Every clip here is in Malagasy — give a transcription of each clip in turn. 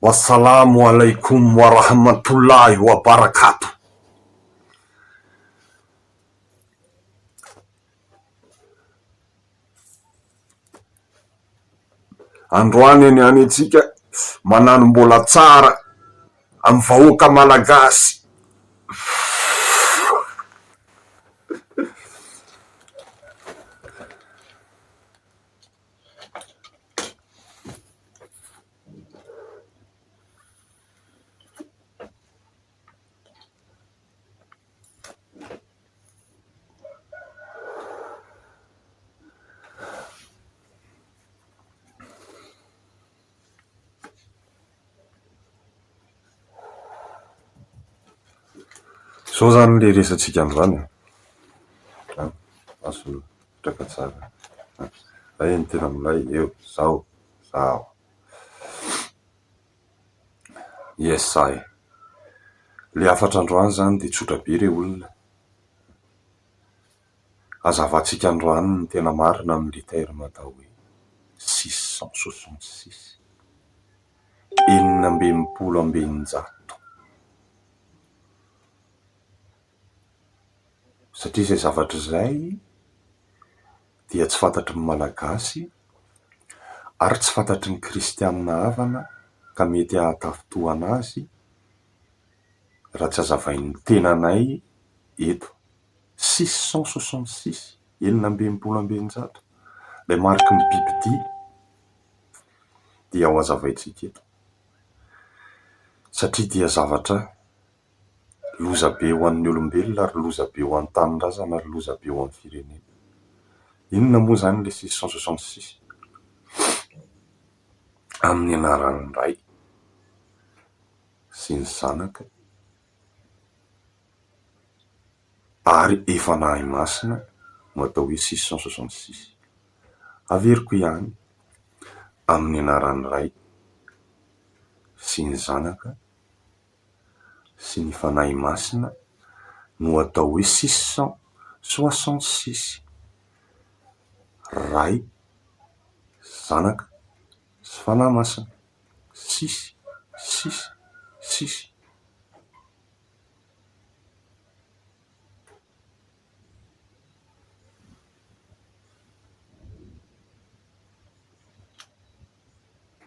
Wassalamo alaikum wa rahmatullahi wa barakatuh. Androany anie any antsika manano mbola tsara amin'ny vahoaka malagasy. Zao zany le resatsika androany e. Azo mipetraka tsara. Zay ny tena milay eo, zao, zao. Yes I. Le hafatra androany zany dia tsotra be re olona. Hazavantsika androany ny tena marina amin'le terme atao hoe 666, 666. Satria izay zavatra izay dia tsy fantatry ny Malagasy ary tsy fantatry ny Kristianina havana ka mety hahatafintohana azy raha tsy hazavain'ny tenanay eto. 666, 666, ilay mariky ny bibidia dia ho hazavaintsika eto satria dia zavatra Loza be ho an'ny olombelona ary loza be ho an'ny tanindrazana ary loza be ho an'ny firenena. Inona moa izany ilay 666? Amin'ny anaran'ny Ray sy ny Zanaka ary e Fanahy Masina no atao hoe 666. Averiko ihany, amin'ny anaran'ny Ray sy ny Zanaka sy ny Fanahy Masina no atao hoe 666, Ray, Zanaka sy Fanahy Masina, six, six, six.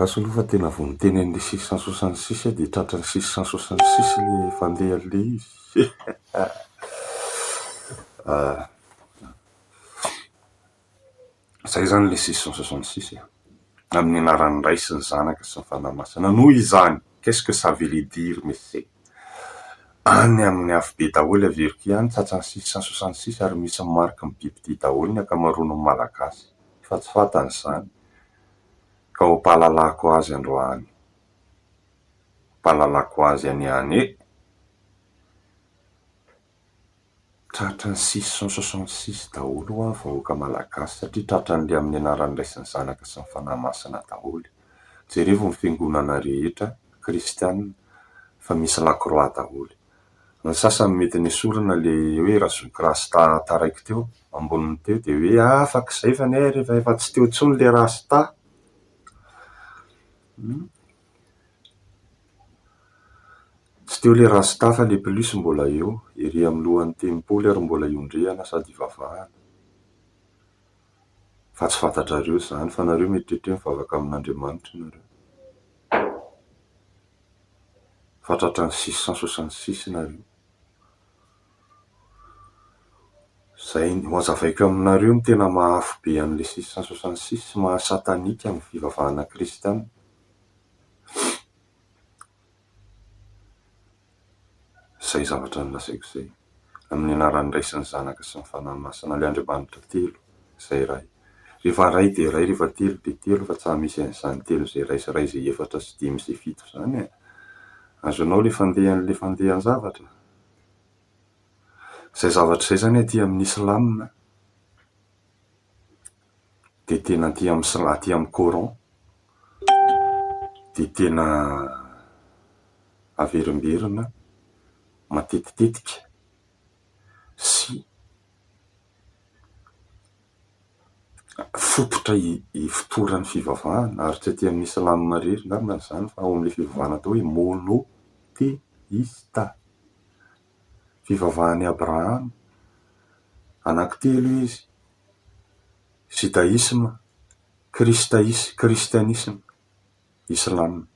Lasa aloha fa tena vao niteny an'ilay 666 aho dia tratran'ny 666 ilay fandehan'ilay izy. Izay izany ilay 666 e. Amin'ny anaran'ny Ray sy ny Zanaka sy ny Fanahy Masina. Noho izany, qu'est-ce que ça veut dire monsieur? Any amin'ny afobe daholo averiko ihany, tratran'ny 666 ary misy mariky ny bibidia daholo ny ankamaroan'ny Malagasy. Fa tsy fantany izany. Ka ho mpahalalako azy androany. Mpahalalako azy aniany e! Tratran'ny 666 daholo hoa ny vahoaka malagasy satria tratran'ilay amin'ny anaran'ny Ray sy ny Zanaka sy ny Fanahy Masina daholo. Jerevo ny fiangonana rehetra kristiana fa misy lakroa daholo. Ny sasany mety nesorina le hoe razoky rasta taraiky teo amboniny teo de hoe afaka izay fa anie rehefa efa tsy teo intsony le rasta. Tsy teo le rasta fa le plus mbola eo, ery amin'ny lohan'ny tempoly ary mbola iondrehana sady ivavahana. Fa tsy fantatrareo izany fa nareo mieritreritra hoe mivavaka amin'Andriamanitra nareo. Fa tratran'ny 666 nareo. Zay no hazavaiko aminareo ny tena maha afo be an'ilay 666 sy maha satanika ny fivavahana kristiana. Izay zavatra nolazaiko izay. Amin'ny anaran'ny Ray sy ny Zanaka sy ny Fanahy Masina, ilay Andriamanitra telo, izay Ray. Rehefa Ray dia Ray, rehefa telo dia telo, fa tsa misy an'izany telo izay iray sy iray izay efatra sy dimy izay fito izany e. Azonao ilay fandehan'ilay fandehan-javatra? Izay zavatra izay izany aty amin'ny Islam dia tena aty amin'ny sla- aty amin'ny Coran dia tena averimberina matetitetika sy. Fototra ifotoran'ny fivavahana, ary tsy aty amin'ny Islam irery angamba izany fa ao amin'ilay fivavahana atao hoe monoteista. Fivavahan'i Abrahama, anankitelo izy, Judaisme, Kristaisme, Kristianisme, Islam.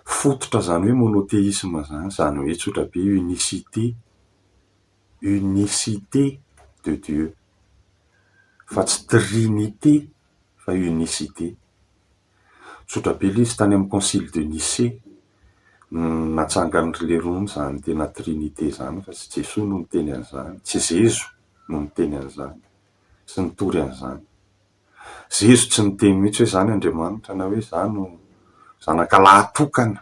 Fototra izany hoe monothéisme izany, izany hoe tsotra be unicité, unicité de Dieu fa tsy trinité fa unicité. Tsotra be ilay izy tany amin'ny concile de Nicée no natsangan'i Lerony izany tena trinité izany fa tsy Jesoa no niteny an'izany, tsy Zezo no niteny an'izany sy nitory an'izany. Zezo tsy niteny mihitsy hoe zany Andriamanitra na hoe za no zanaka lahy tokana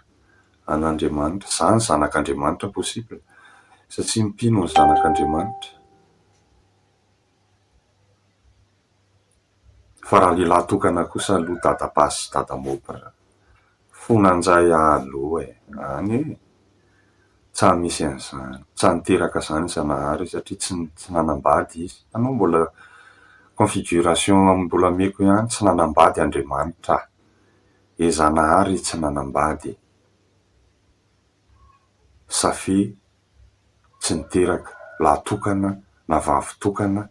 an'Andriamanitra. Za ny zanak'Andriamanitra possible satria mpino ny zanak'Andriamanitra. Fa raha lehilahy tokana kosa aloha dada basy sy dada mopra. Fona njay aloha e! Any e! Tsa misy an'izany. Tsa niteraka zany Zanahary satria tsy tsy nanambady izy. Hitanao mbola configuration mbola ameko ihany tsy nanambady Andriamanitra. E Zanahary tsy nanambady. Safe tsy niteraka, lahy tokana na vavy tokana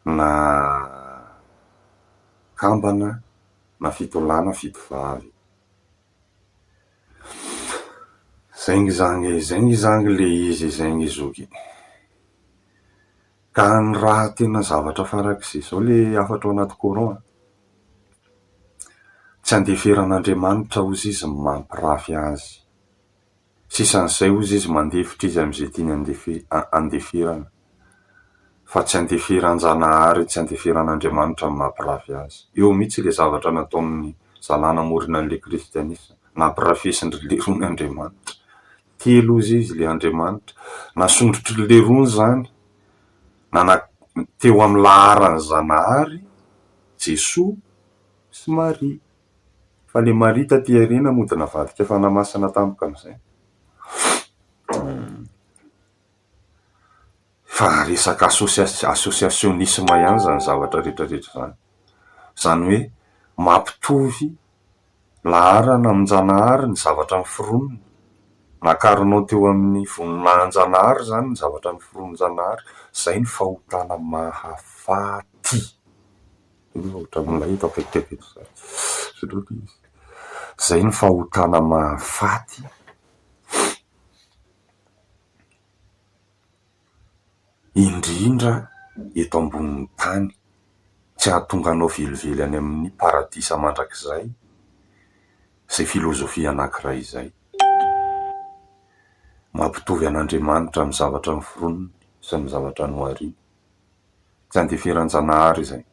na kambana na fitolahy na fitovavy. Zay nge zany e, zay nge zany le izy e, zay nge zoky. Ka ny raha tena zavatra farak'izay zao le hafatra ao anaty coran an, tsy andeferan'Andriamanitra hozy izy ny mampirafy azy. Sisan'izay hozy izy mandefitra izy amin'izay tiany andeferana. Fa tsy andeferan-janahary, tsy andeferan'Andriamanitra ny mampirafy azy. Eo mihitsy ilay zavatra nataon'ny zalahy namorona an'ilay kristianisma. Nampirafesin-dry lerony Andriamanitra. Telo hozy izy ilay Andriamanitra. Nasondrotr'i lerony izany, nana- teo amin'ny laharan'i Zanahary, Jesoa sy Maria. Fa le Maria taty aoriana mody navadika fanahy masina tampoka amin'izay. Fa resaka associationnisme ihany izany zavatra rehetra rehetra izany. Izany hoe mampitovy laharana amin-janahary ny zavatra noforonina. Nakarinao teo amin'ny voninahin-janahary izany ny zavatra noforonin-janahary. Izay no fahotana mahafaty. Izay no fahotana mahafaty. Indrindra eto ambonin'ny tany, tsy hahatonga anao velively any amin'ny paradisa mandrakizay izay filozofia anankiray izay. Mampitovy an'Andriamanitra amin'ny zavatra noforoniny sy amin'ny zavatra nohariny. Tsy andeferan-janahary izay.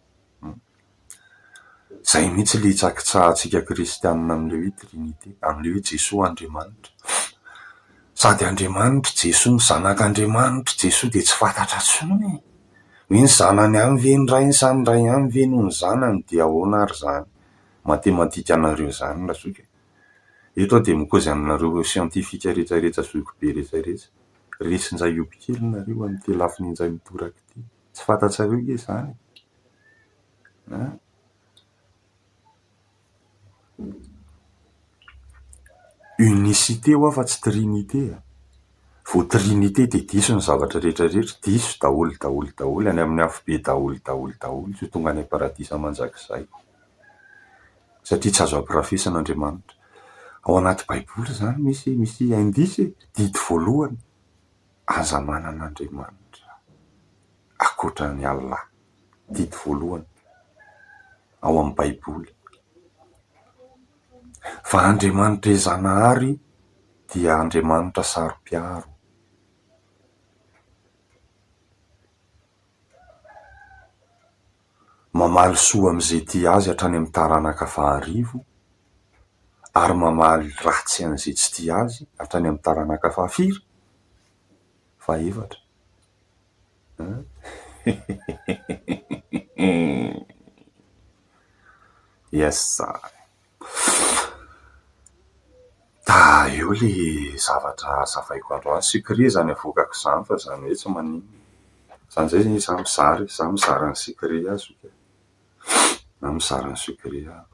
Izay mihitsy ilay hitsakitsahantsika kristianina amin'ilay hoe Trinite, amin'ilay hoe Jesoa Andriamanitra. Sady Andriamanitra Jesoa no Zanak'Andriamanitra Jesoa dia tsy fantatra intsony e! Hoe ny zanany ihany ve ny rainy sa ny ray ihany ve no ny zanany dia ahoana ary izany matematikanareo izany razoky e! Eto aho dia mikozy aminareo siantifika rehetrarehetra zokibe rehetrarehetra. Resin-jaihoby kely nareo amin'ity lafiny injay mitoraka ity. Tsy fantatrareo nge izany e! An! Unicité hoa fa tsy trinité a! Vao trinité dia diso ny zavatra rehetra rehetra, diso daholo daholo daholo, any amin'ny afobe daholo daholo daholo, tsy ho tonga any am-paradisa mandrakizay. Satria tsy azo ampirafesina Andriamanitra. Ao anaty baiboly izany misy misy indice e! Didy voalohany, aza manana Andriamanitra ankoatra an'i Allah. Didy voalohany ao amin'ny baiboly. Fa Andriamanitra Zanahary dia Andriamanitra saro-piaro. Mamaly soa amin'izay tia azy hatrany amin'ny taranaka faharivo, ary mamaly ratsy an'izay tsy tia azy hatrany amin'ny taranaka fahafiry? Fahefatra. An? Yes. Da eo. Eo ilay zavatra hazavaiko androany. Secret izany avoakako izany fa izany hoe tsy maninona. Izany izay izaho mizara e, izaho mizara ny secret aho zoky e. Izaho mizara ny secret aho.